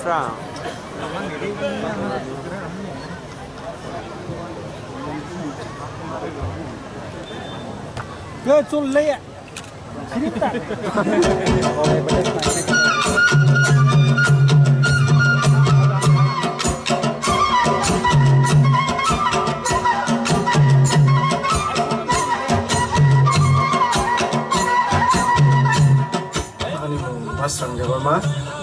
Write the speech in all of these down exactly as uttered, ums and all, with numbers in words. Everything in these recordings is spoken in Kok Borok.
Ke chul le. Ani mung Basrang Debbarma,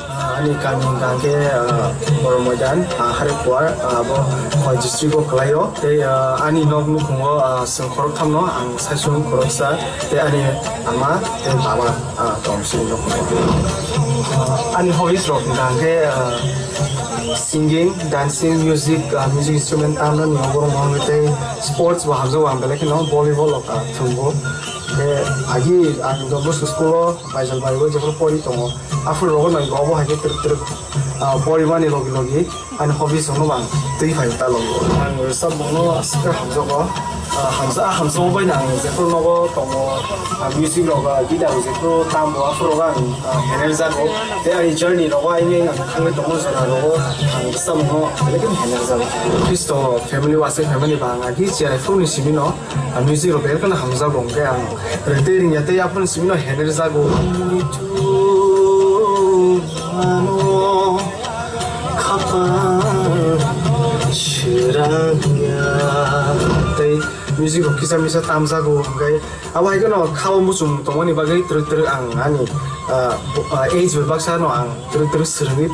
ah, ani kami hwnkha khe, ah, Borok Moidan, ah, Harikuar, ah, abo Khowai district o kwlaio. Tei, ah, ani nok nukhungo, ah, chwng khoroktham no, ang saichung khoroksa, tei ani ama tei baba, ah, tong sini nukhungo. Ah, ani hobbies rok hwnkha khe, ah, singing, dancing, music, ah, music instrument tamnani borok mangwi tei sports bo hamjago ang belai kheno volleyball rok, ah, thwngbo. Khe agi ang Don Bosco school o Baijal bai o jephru pori tongo. Aphuru rogo nai obo hai khe twrwk twrwk, ah, pori mani logi logi ani hobbies rok no bang twi phai ta logi. Ang rwchapmung no aswk khe hamjago. Ah, hamsa, ah, hamsa bai nang jephru nogo tongo. Ah, music rok, ah, guitar rok jephru tambo aphuru rogo ang, ah, hener jago. Tei ani journey rogo aini ang thangwi tongo jora rogo ang rwchapmung no belai khe hener jago. Khristo family wase family bang agi chirai phuru ni simi no. Ah, music rok belai kheno hamjago, hwnkhe ang rwngtwi rwngya tei aphuru simi no hener jago. Khapang srangya. Tei music rok kisa misa tamjago, hwnkhe abo hai kheno khao muchung tongmani bagwi twrwk twrwk ang ani, ah, bo-, ah, age bai baksa no ang twrwk twrwk swrwngwi,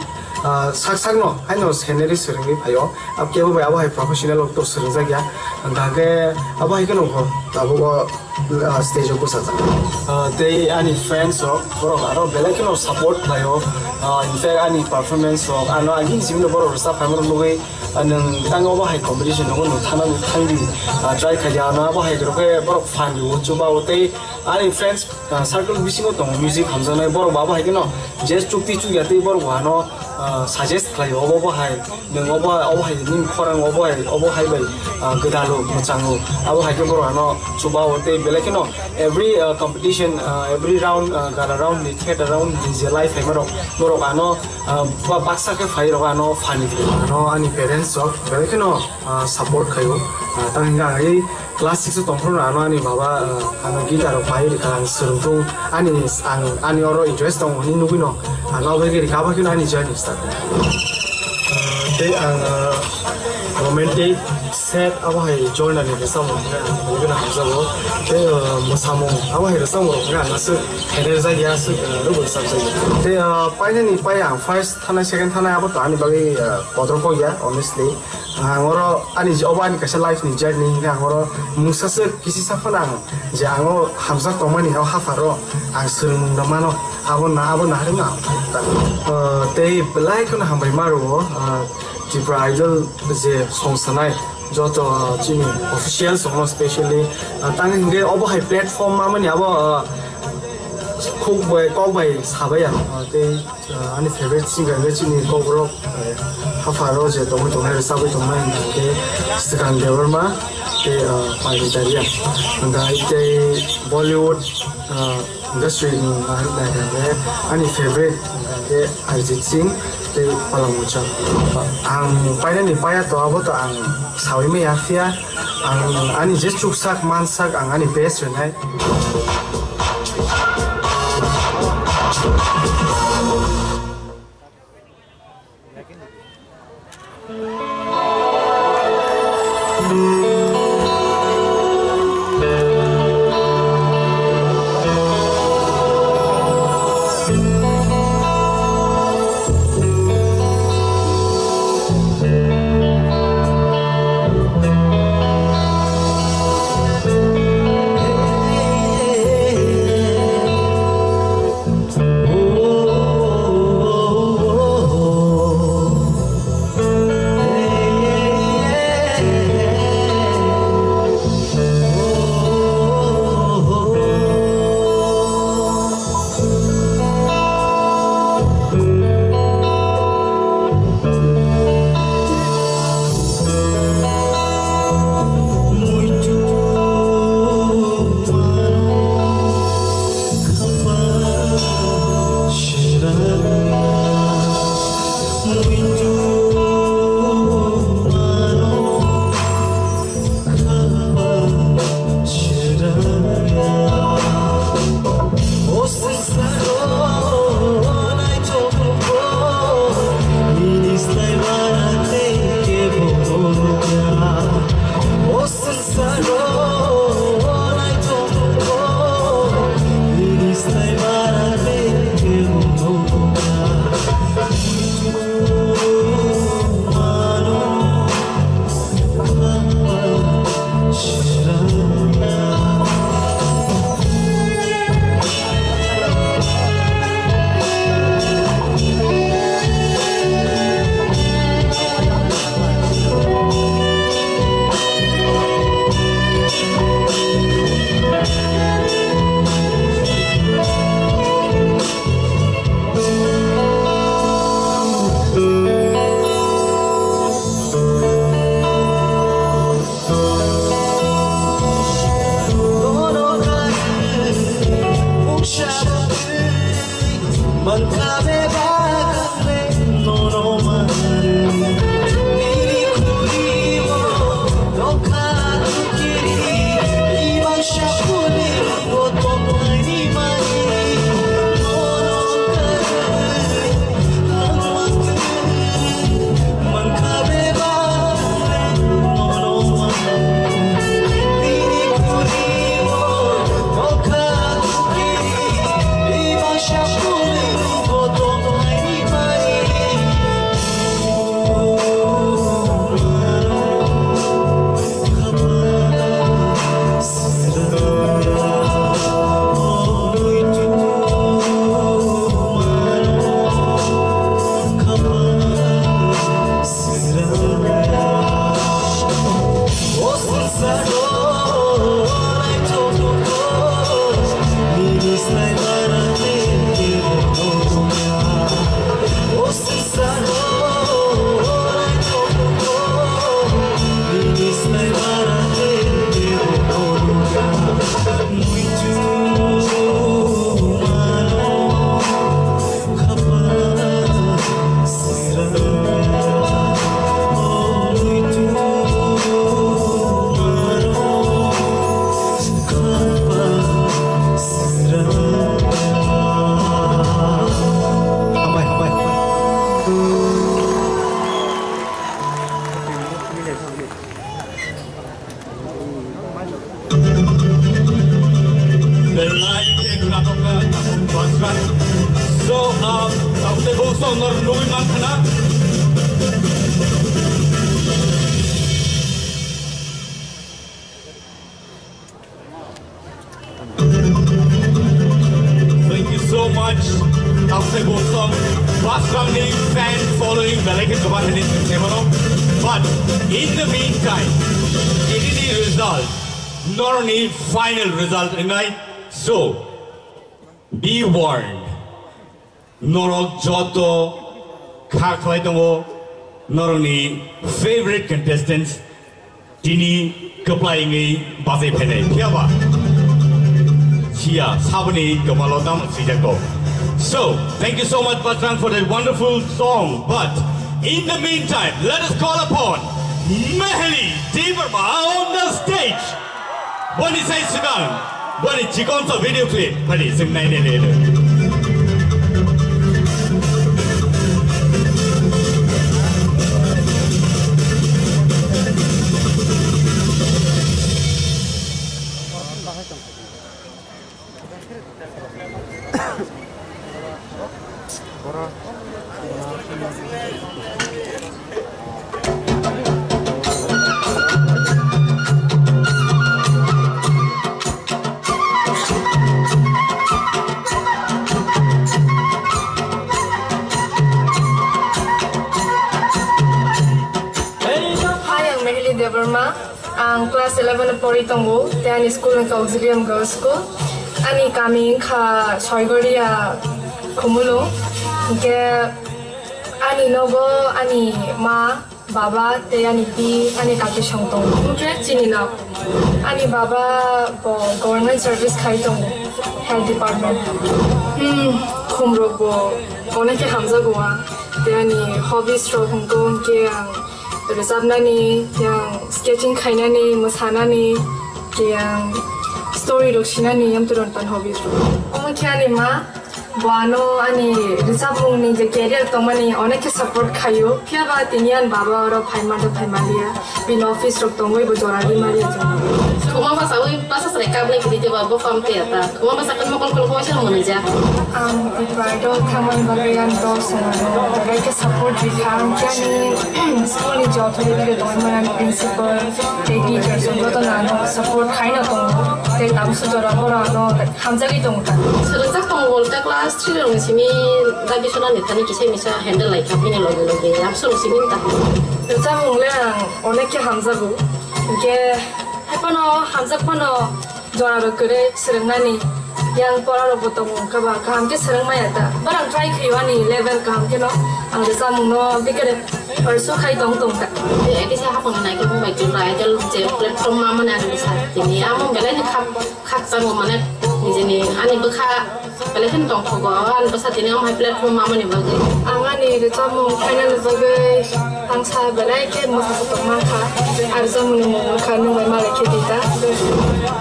ah, sak sak no haino scenery swrwngwi phaio. Ab kebo bai abo hai professional rok to swrwngjak ya. Hwnkhe abo hai kheno kho tabuk o, ah, stage o bwsajak. Ah, tei ani friends rok borok aro belai kheno support khlaio. Ah, in fact ani performance rok ano agin simi borok rwchap phaima rok nugwi, ah, nwng tang obo hai competition rogo nwng thangna thangdi, ah, try khaidi ano abo hai rok khe borok fan rwo chuba o tei ani friends, ah, circle bisingo tongo music hamjaknai borok bo abo hai kheno je chukti chukya tei borok bo ano, ah, suggest khlaio obo bo hai. Nwng obo, obo hai nini khorang obo hai, obo hai bai, ah, gwdalo mwchango. Abo hai khe borok ano chuba o tei belai kheno every, ah, competition, ah, every round, ah, gala round ni, theater round ni je live phaima rok, borok ano, ah, ba-, baksa khe phai rok ano phani. Ano ani parents rok belai kheno, ah, support khaio. Ah, tamni hwnkhe ang ei Class six o tongphuru ano ani baba, ah, ano guitar rok pai rikha, ang swrwngthung, ani, ang, ani oro interest tongo hinwi nugwino, ang abo khe rikha, abo kheno ani journey start. Ah, tei ang, ah, romantic, sad, abo hai genre ni rwchapmung khe ang belai kheno hamjago. Tei, ah, mwsamung, abo hai rwchapmung rok khe ang aswk hener jak ya, aswk, ah, rwbo rwchapjak ya. Tei, ah, painani pai ang first thanai, second thanai abo to ani bagwi, ah, kotor kok ya, honestly. Ang oro ani je obo ani kaisa life ni journey hingke ang oro mungsa se kisi sa phano ang je ang o hamjak tongmani o hapharo ang swrwngmung no mano abo na abo na harino ang phai ta. Ah, tei belai kheno hambai ma rwo, ah, Tripura Idol je song sanai joto, ah, chini official song no specially, ah, tang hingke obo hai platform ma mani abo, ah, khuk bai kok bai sabai ang, ah, tei Ah, ani favorite singer le chini Kokborok, eh, hapharo je tongwi tongnai, rwchabwi tongnai hwnkha khe Swkang Debbarma tei, ah, Parvin Daria. Hwnkha tei Bollywood, ah, industry ni naharwi nai hwnkha khe ani favorite hwnkha khe Arijit Singh tei Palang Muchang. Ang painani paya to abo to ang sawi maya phiya. Ang ani je chuksak mansak ang ani best rwnai. Sonor nugui mankhana. Thank you so much. Tamsai Bosong, Basrangni fan following belai khe kwbang hwnwi swi saimano. But in the meantime, ini ni result, norni final result wngnai. So, be warned. Norok joto kha khlai tongo, norokni favorite contestants tini kwplai wngwi bachai phainai, phiya ba? Siya, saboni kwmalo tamo swijak kok. So, thank you so much, Basrang, for that wonderful song. But in the meantime, let us call upon Meheli Debbarma on the stage. Boni sai swkang, boni chikon sa video clip, boni swng nai nai nai nai. Hi, ang Meheli Debbarma. Ang class eleven o pori tongo, tei ani school wngkha Auxilium Girls School. Ani kami wngkha Soigoria, Khumulwng. Hinkhe ani nogo ani ma, baba, tei ani bi, ani kaki song tongo. Hinkhe chini nok, ani baba bo government service khai tongo, health department. Hmm, khumrok bo onek khe hamjago ang. Tei ani hobbies rok hwnkhe ang rwchapnani, yang sketching khainani, mwsanani, yang story rok sinani, amtwrwng pan hobbies rok. Omo khe ani ma, bo ano ani rwchapmungni je career tongmani onek khe support khaio, phiya ba tini ani baba oro phaima da phaima liya, bini office rok tongwi bo jora di maliya jora. Thuma basa wi basa srai kabnai kiri jeba bo pam te ata. Thuma basa kan mokol kol koi sa mwnwi ja. Ang Tipra Idol thangmani bagwi ang dol swngo. Belai khe support rikha. Ang ani school ni je authority rok tongmani principal tei teachers rok jotono ano support khaino tongo. Tei tabukso jora borok ano hamjagwi tongo ta. Swrwngjak tongo ta class three rokni simi dabi swnamni thani kisa misa handle lai kha bini loge loge. Absoro simi ta. Rwchapmung le ang onek khe hamjago. Hinkhe hai phano hamjak phano jora rok kwrwi swrwngnani yang pora rok bo tongo wngkha ba kaham khe swrwng maya ta. Barang try khaio ani level kaham kheno ang rwchapmung no bikere pursue khai tong tong ta. Tei kisa hapang nai khe mobile Tipra Idol je platform ma mani ang sa tini amo belai ni khak khakchangma mane nijini ani bwkha belai kheno tongthogo ani bwsa tini omo hai platform ma mani bagwi. Ang ani rwchapmung phainani bagwi ang sa belai khe mwsa tongma kha, ar rwchapmungni mung wngkha Nwng Bai Malai Khe Di Ta.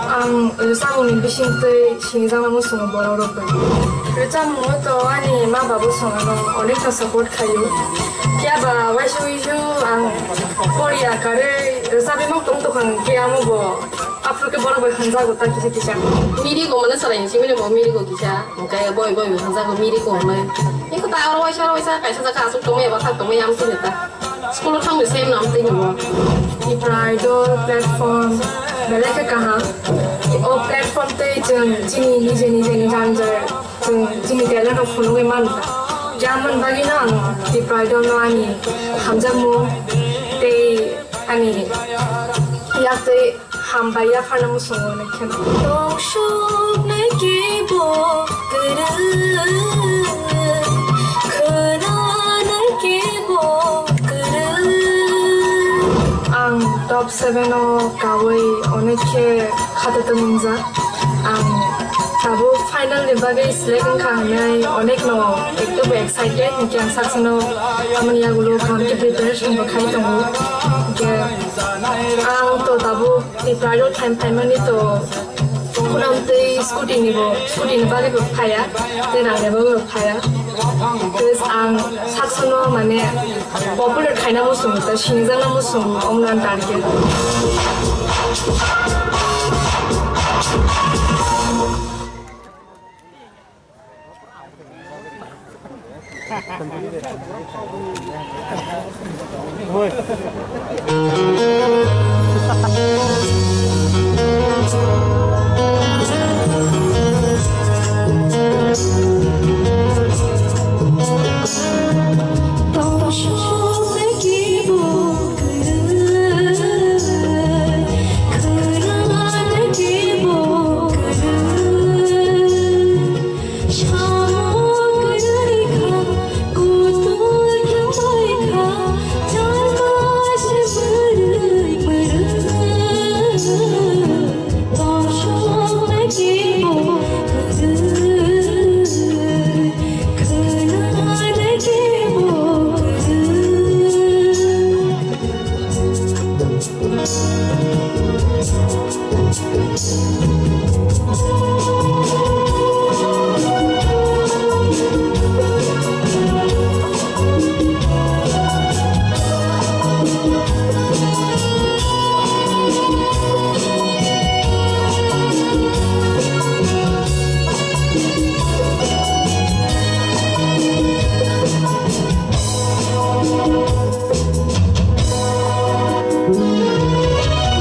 Ang rwchapmungni bisingtwi sinijakma muchungo borok rok bai. Rwchapmungo to ani ma babu songano onek no support khaio. Phiya ba waisa waisa ang poriya karwi rwchapwi mok tong tokha hwnkhe amo bo aphuru khe borok bai hamjago ta kisa kisa. Miri ko mane salai ni simi bo miri ko kisa. Hwnkhe boi boi bai hamjago miri ko hwnwi. Iko ta aro waisa aro waisa kaisa jaka aswk tongmaya bathak tongmaya amtwini ta. School o thangwi se mwnam twi nimo. Tipra Idol platform belai khe kaham. O platform tei chwng chini nije nije ni jang jang chwng chini talent rok phunugwi mano. Jemon bagwi no ang Tipra Idol no ani hamjakmung tei ani yak tei hambai yapharna muchungo hwnwi kheno. Tongthoknai kebo kwrwi, khwnanai kebo kwrwi. Ang top seven o kaui onek khe khatatung wngjak. Ang tabuk final ni bagwi select wngkha hwnwi onek no ekdom excited, hinkhe ang saksa no amoni yagulo kaham khe preparation bo khai tongo. Hinkhe ang to tabuk Tipra Idol time phaimani to khunam tei scooty ni bo, scooty ni bagwi bo phaya, tei rang ni bagwi bo phaya. Please ang saksa no mane popular khaina muchungo, ta sinijakna muchungo, omo no ang target.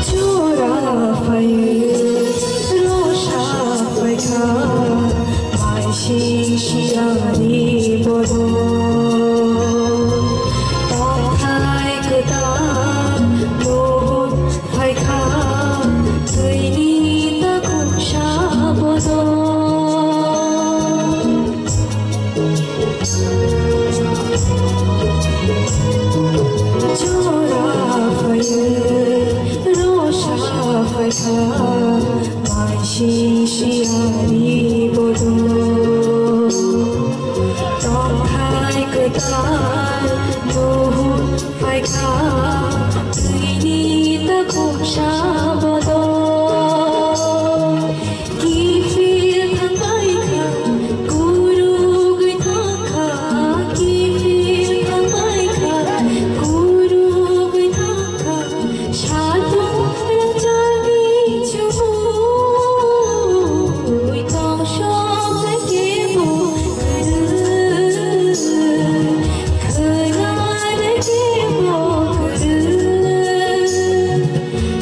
Chora phai, rosa phai kha, mai sing siari bodo. Tongthai kwtal, mohor phai kha, twi ni takhuk sa bodo. Chora phaio, rosa phaikha, mai sing siari bodo. Tongthai kwtal, nuhur phaikha, twi ni takhuk sa bodo. Kiphil thangbai kha, kurugwi thangkha, kiphil thangbai kha, kurugwi thangkha, satung rangchakni chumui tongthai kebo kwrwi, khwnanai kebo kwrwi.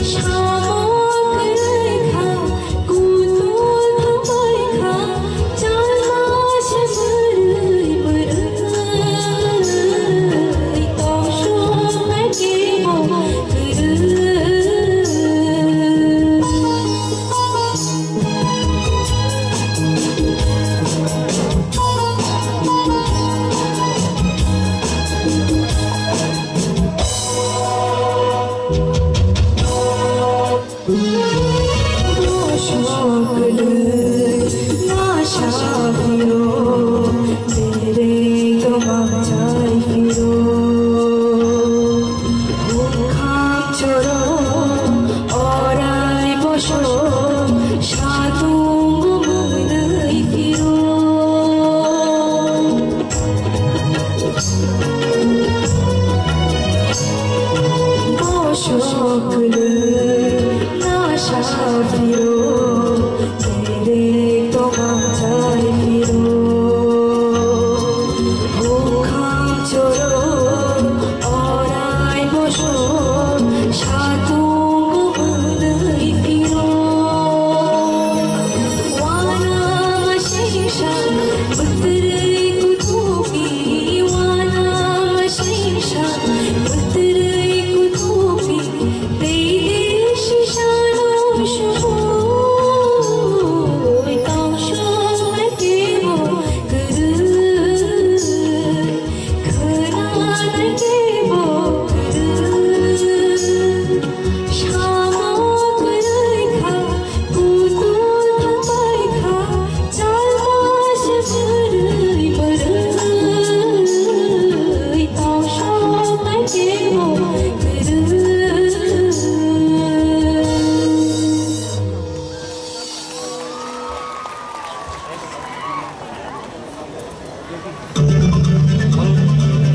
Samung kwrwi kha, kutul thangbai kha, chalma se bwrwi bwrwi, tongthai kebo kwrwi.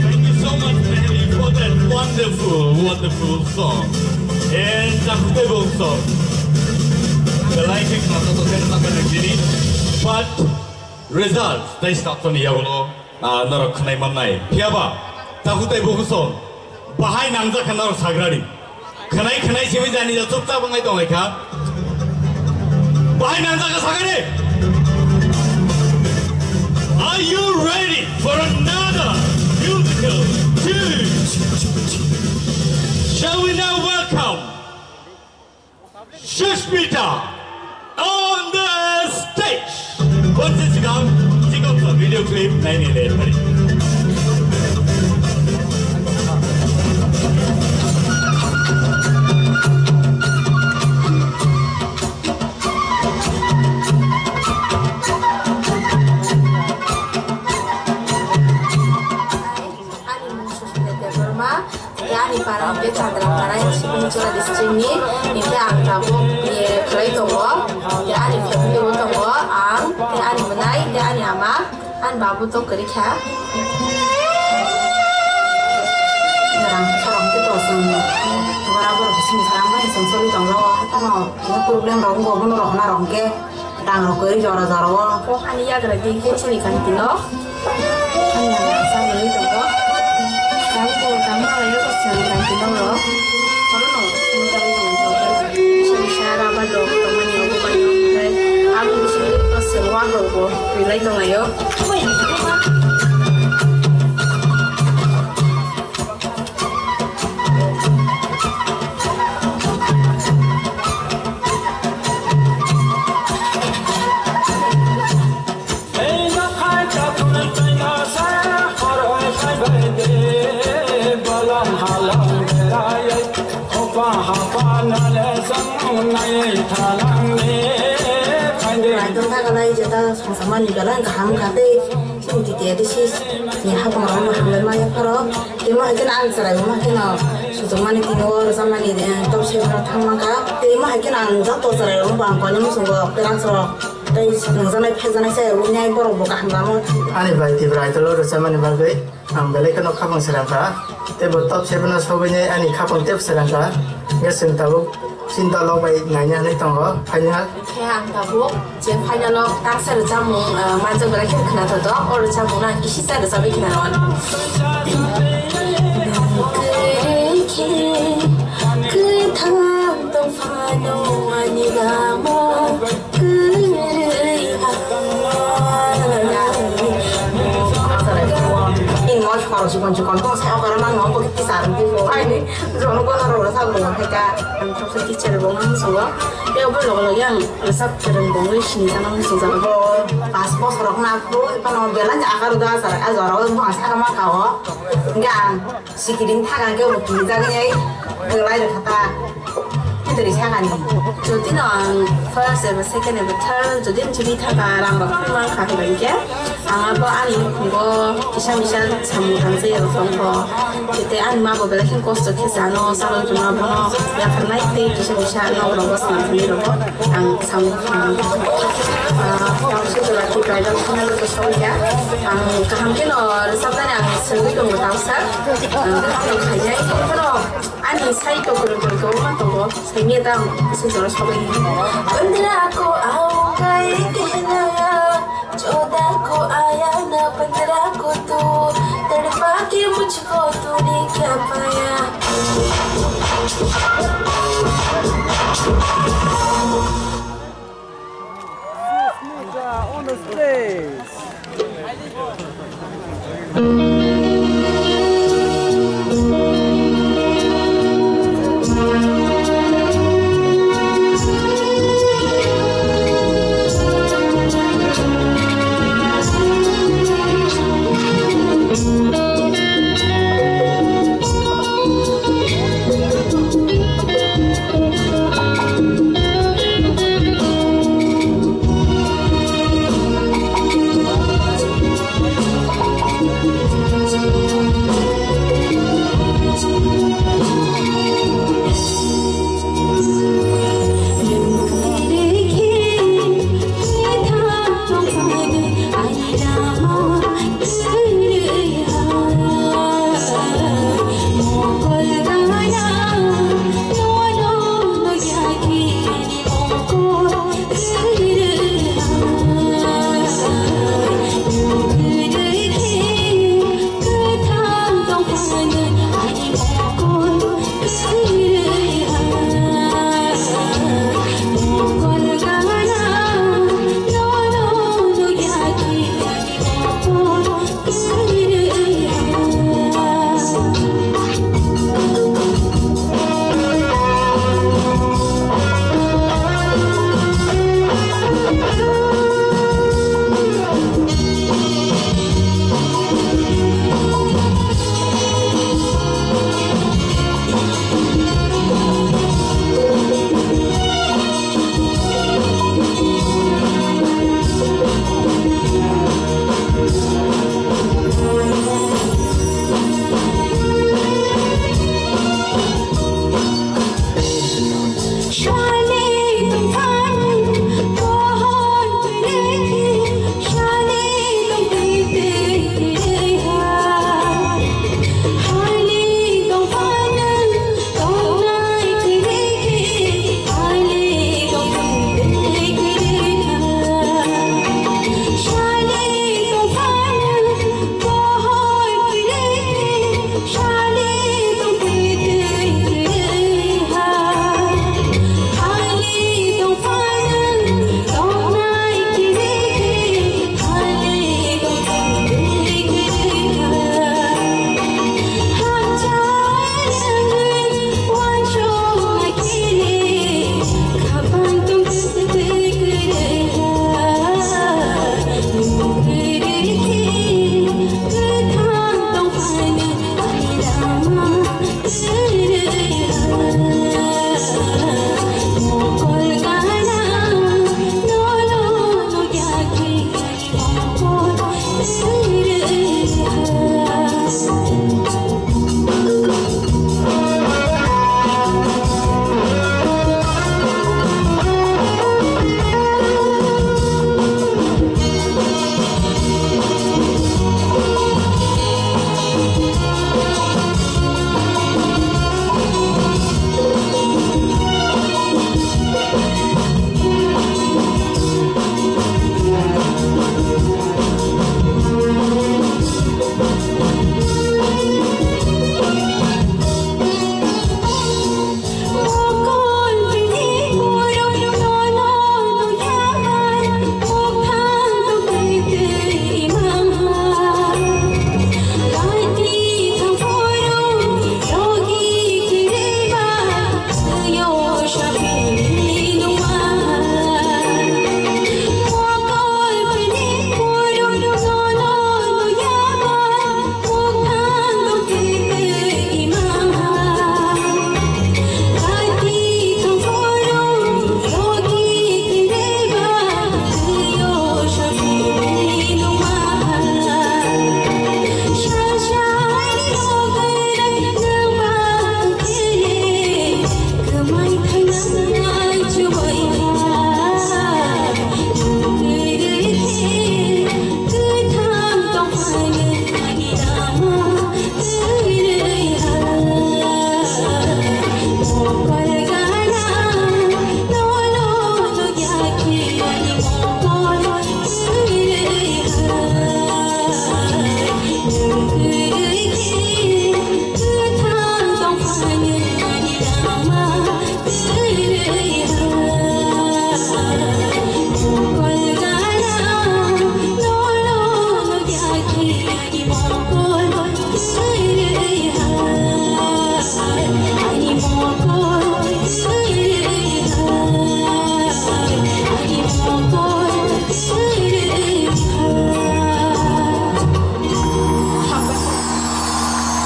Thank you so much, Mary, for that wonderful, wonderful song. And the stable song. The lighting is not so good, but results, they start from the yellow. Ah, norok khwnai mannai. Phiyaba, takhuk tei bukhuk song, bahai nangjak kha norok sagrani. Khwnai khwnai simi jani ja chukchak wngnai tonglaikha. Bahai nangjak kha sagrani. Are you ready for another musical tune? Shall we now welcome Sushmita on the stage. Once it's gone, take off the video clip, nine eleven. Ani mung Susmita Debbarma, tei ani para hwnkhe Chandrapara, Sikonchura district ni, hinkhe ang tabuk B A khlai tongo, tei ani family o tongo, ang, tei ani mwnai, tei ani ama, ani babu tong kwrwi kha. Rang khorang khe to chwng bora borok bising sarang bai chwng choli tongo, haphano problem rok wngkha, bono rok na rok khe. Rang rok kwrwi jora jora o. Kok ani yagra di khe chini kanti no. Ani yagra sa nini tongo. Kang ko kang ma yo ko chini kanti no ro. Kono no chini kanti no. Sari sara ba do ko mani ko ba yo. Ang sini ko se wa ko ko. Bilai tongo yo. Naitong thakalai jeta songsamani belai kaham kha tei chini titi adi sis ni hapang rok no hambai maya pharo. Tei mo hai kheno ang chwrai bo ma kheno suchukmani tini o rwchapmani, eh, top seven o thang mankha. Tei mo hai kheno ang joto chwrai rok bo ang koinwi muchungo kwrak rok tei nungjaknai phekjaknai chaya wngya borok bo kaham lama o thang. Ani bai Tipra Idol o rwchapmani bagwi ang belai kheno khapang srang kha. Tei bo top seven o sogwini ani khapang tei srang kha. Hwnkhe chwng tabuk Chinta lok bai naina hinwi tongo, final. Khe ang tabuk je final o tangsa rwchapmung, ah, manjak belai khe khwnathok o rwchapmung no ang kisa rwchapwi khwna rw anw. Kwthang tong phano ani lama kwrwi ha. Ni mo khoro chikon chikon tong sa okara mang no ko kisa rw di ko ai ni jono ko ro sa ko khe ka. Ang thoksa teacher bo wng muchungo. Tei obo loge loge ang rwchap kwrwng bo wngwi sini jana muchungjak. Bo pas bosor wng na phuru, ephano belai ni akar da sar, a jora o buphang saka ma ka o. Hingke ang sikiring thang ang khe bo kirijak wngnai, belai rwkha ta. Kwtwrwi sakani. Jodi no ang first eba second eba third, jodi ang chini thaka rang rok phung mang kha hingke. Ang abo ani nukhungo kisa misa samung tangsa ya rok tongkho. Tei ani ma bo belai khe kosto khe chano, salon tongma bono yapharnai tei kisa misa nok rogo swnam thani rogo ang samung tangkho. Ah, tangsa jora ki bridal khana rogo songya. Ang kaham khe no rwchapnani ang swngwi tongo tangsa. Ah, kaham no khainai. Ani sai to kwrwng kwrwng kwbangma tongo, saimanya ta ang se jora sobai. Bandra ko aunga ek naya, choda ko aaya na bandra ko tu, tadpa ke mujhko tune kya paya. Susmita on the stage.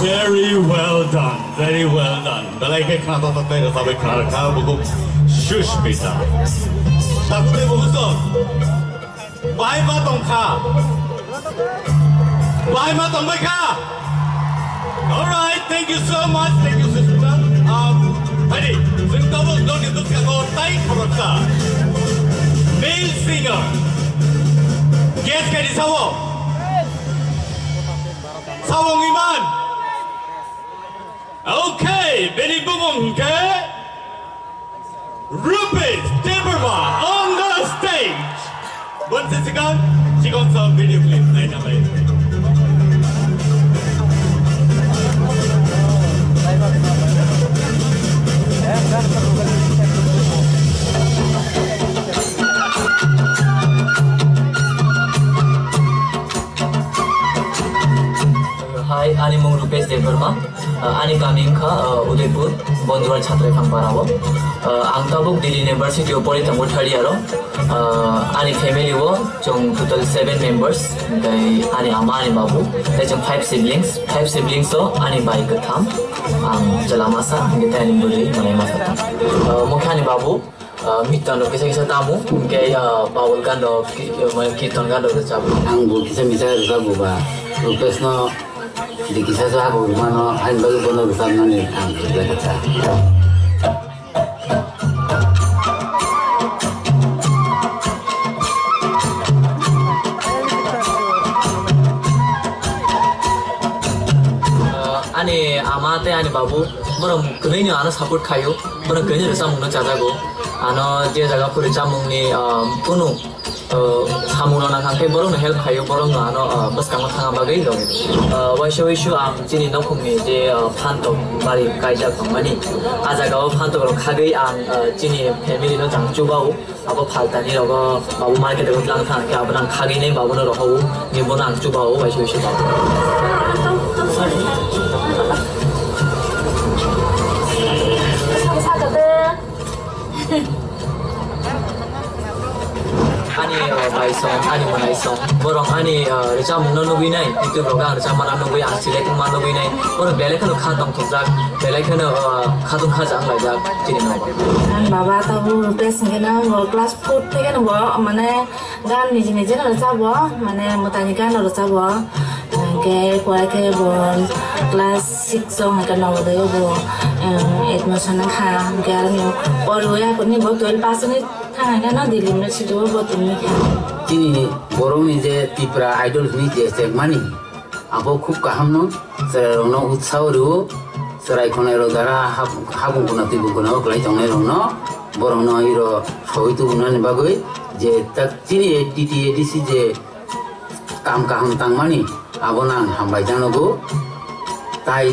Very well done, very well done. Belai khe khna tongthok tei rwchapwi khna rwkha bukhuk Sushmita. Tabuk tei bukhuk song. Bahai ma tongkha. Bahai ma tongbai kha. All right, thank you so much, thank you, Sushmita. Um, hari, chwng tabuk nokni bwskango tai khoroksa male singer. Guess kaini sao? Sao wngwi man. Okay, bini bumung hwnkhe Rupesh Debbarma on the stage. Bonsi sikang, chikon sa video clip naina lai. Hai, ani mung Rupesh Debbarma. Uh, ani kami wngkha, uh, Udaipur, Bonduwar Chhatrai Phangpara o. Uh, ang tabuk Delhi University o pori tongo third year o. Uh, ani family o chwng total seven members, tei ani ama, ani babu, tei chwng five siblings. Five siblings o ani bai kwtham, ang chwla masa, hingke tei ani bwrwi manai masa. Uh, mokhe ani babu, uh, mitan rok kisa kisa tamo, hingke, uh, Baul gan rok, ki-, uh, mane kirtan gan rok rwchap. Ang bo kisa misa rwchap bo ba, Rupesh no di kisa sa bo mano, hain bagwi bono rwchapnani ang rwchap kha. Uh, ani ama tei ani babu, borok kwrwino ano support khaio, borok kwrwino rwchapmungno chajago. Ano je jaga phuri chamungni, uh, kunu, uh, samungno nang khe borokno help khaio, borokno ano, uh, bwskango thangna bagwi logi. Uh, waisa waisa ang chini nokhungni je, uh, phantok bari kaijak tongmani, a jagao phantok rok khagwi ang, uh, chini family no chang chubao. Abo phaltani rogo babu market o tlang thang khe abo nang khagwi nai babu no rohou ni bo nang chuba o bai sui sui babu. Ani, uh, bai song, ani manai song. Borok ani, uh, rwchapmung no nugwi nai, YouTube rogo ang rwchapmana nugwi, ang select wngma nugwi nai. Borok belai kheno kha tongthokjak, belai kheno, uh, khatung kha chang laijak chini nogo. Ang baba tabuk test hwnkhe no bo class four theke no bo mane gan niji niji no rwchabo, mane mwtaini gan no rwchabo. Hwnkhe pore khe bo class six o hwnkhe Navodaya o bo, em, admission wngkha. Hwnkhe aroni poriwi aphuru ni bo twelve pass wngwi thang hwnkhe no Delhi University o bo tongwi kha. Chini borokni je Tipra Idol hwnwi je chengmani, abo khub kaham no, chwrairokno utsaho rwo, chwrai khwnairok jara hab-, habung kuna twi bung kuna o kwlai tongnairokno, borokno iro sogwi tubunani bagwi je tak chini A T T A D C je kam kaham tangmani, abono ang hambai janogo. Tai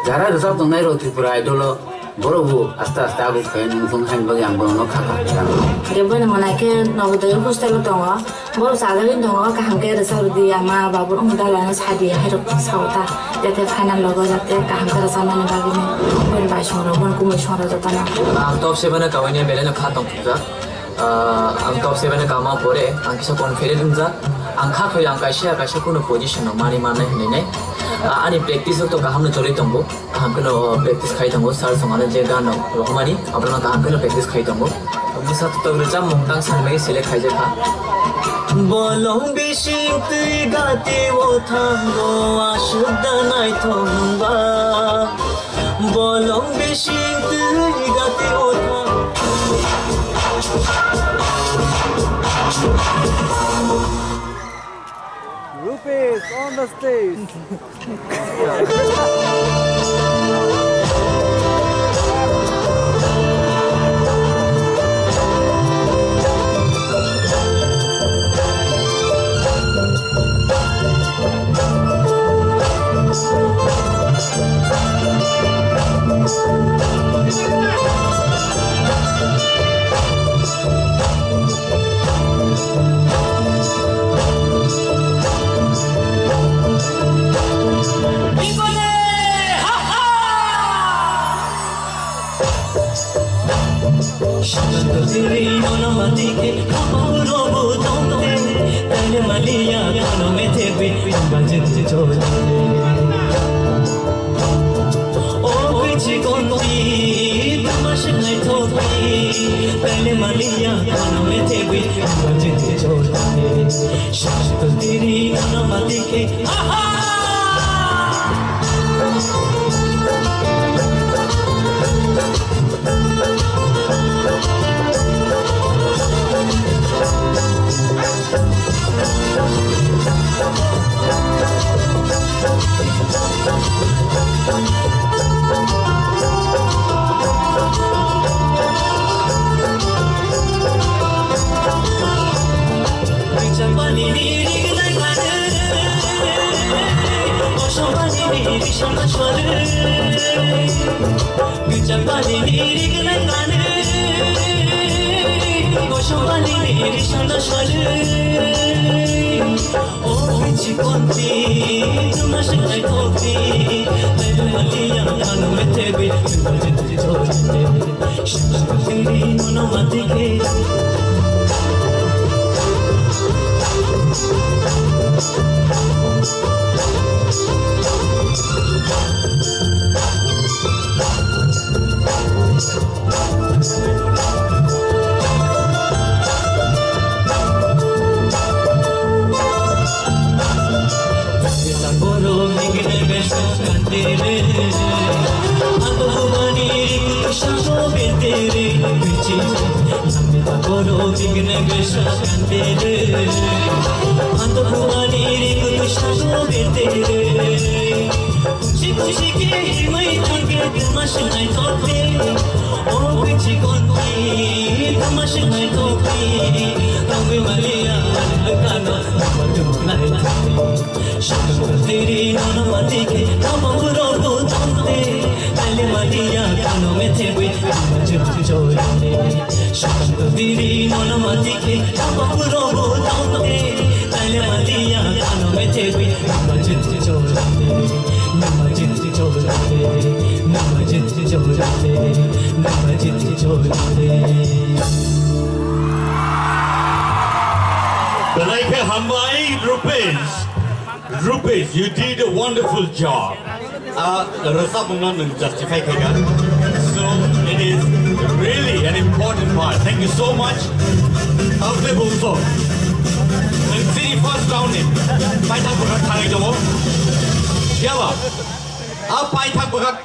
jara rwchap tongnairok Tripura Idol o, borok bo aste aste abo khe nung thung haini bagwi ang borokno kha kha khe tang. Hwnkhe boino mwnai khe Navodaya hostel o tongo. Borok chajagwi tongo, kaham khe rwchap rwdi, ama babu wng dalano sadi, hairok sao ta. Jate final logo jate kaham khe rwchapnani bagwino boino bai songrok, boino kumui songrok jotono. Ang top seven o kawaini belaino kha tongthokjak. Ah, ang top seven o kama pore, ang kisa confident wngjak. Ang kha khoi ang kaisa kaisa kuno position o mani mannai hinwi nai. Ah, ani practice o to kaham no choli tongo. Kaham kheno practice khai tongo, sir song ano je gan rok rohormani, abono kaham kheno practice khai tongo. Bwsa tok rwchapmung tang sanmai select khaijak kha. Bolong bising twi gati o thango, aswk da naithok wngba. Bolong bising twi gati o thango. Rupesh on the stage. Chikonti, tuma shingai topi, taibu malia, kanu mete bi, tuma jiti jojite, shakiri nono matike. Kuchi kuchi ke himai thangke tuma shingai topi. O bichi konti tuma shingai topi. Tangwi malia kano tuma nai thangke. Shakam tiri nono matike tama puro bu tangte. Tale malia kano mete bi tuma jum chorite. Shakam tiri nono matike tama puro bu tangte. Tale malia kano mete bi tuma jum chorite. Nima jiti jolite, nima jiti jolite, nima jiti jolite. Belai khe hambai, Rupesh. Rupesh, you did a wonderful job. Ah, rwchapmungno nwng justify khaikha. So, it is really an important part. Thank you so much. Tabukle bumso. Nwng chini first round ni paithak bwkhak thangwi tongo. Phiya ba? A paithak bwkhak